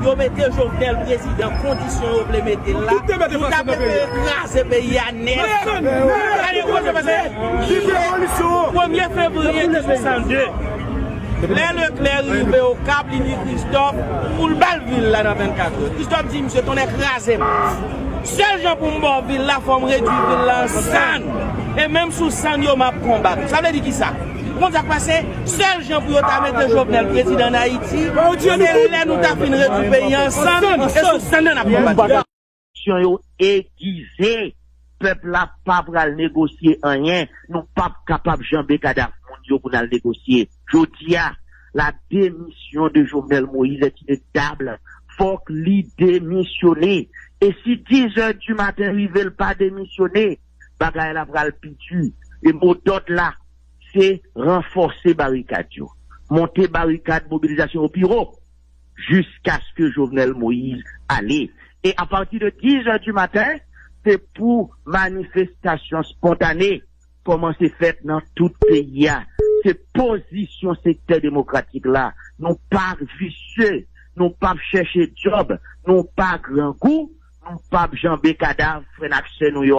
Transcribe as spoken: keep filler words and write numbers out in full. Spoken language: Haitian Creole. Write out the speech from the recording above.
Yo mete Jovenel prezidan, kondisyon yo vle mete l la, nou ta prefere kraze peyi a nèt. Gade kote pase. Premye fevriye mil uit san de, lè Leclerc rive Okap, li di Christophe pou l ba l vil la nan vennkat è. Christophe di misye, tonnè kraze m. Sèl jan pou m ba w vil la, fò m redui vil la an sann. E menm sou sann yo, m ap konbat. Sa vle di kisa? Ou konn sa k pase? Sèl jan pou yo ta mete Jovenel prezidan an Ayiti, se lè nou ta fin redui peyi an sann, e sou sann nan n ap konbat. Aksyon yo egize. Pèp la pa pral negosye anyen. Nou p ap kapab janbe kadav moun yo pou n al negosye. Jodi a, la démission de Jovenel Moïse est inéluctable. Fòk li demisyone. E si dizè di maten rive, l pa demisyone, bagay la pral pi di. E modòd la, se ranfòse barikad yo. Monte barikad, mobilizasyon yo pi wo, jiskaske Jovenel Moïse ale. E apati de dizè di maten, se pou manifestasyon spontane kòmanse fèt nan tout peyi a. Se pozisyon sektè demokratik la. Nou pa visye, nou p ap chèche djòb, nou pa grangou, nou p ap janbe kadav frè n ak sè nou yo.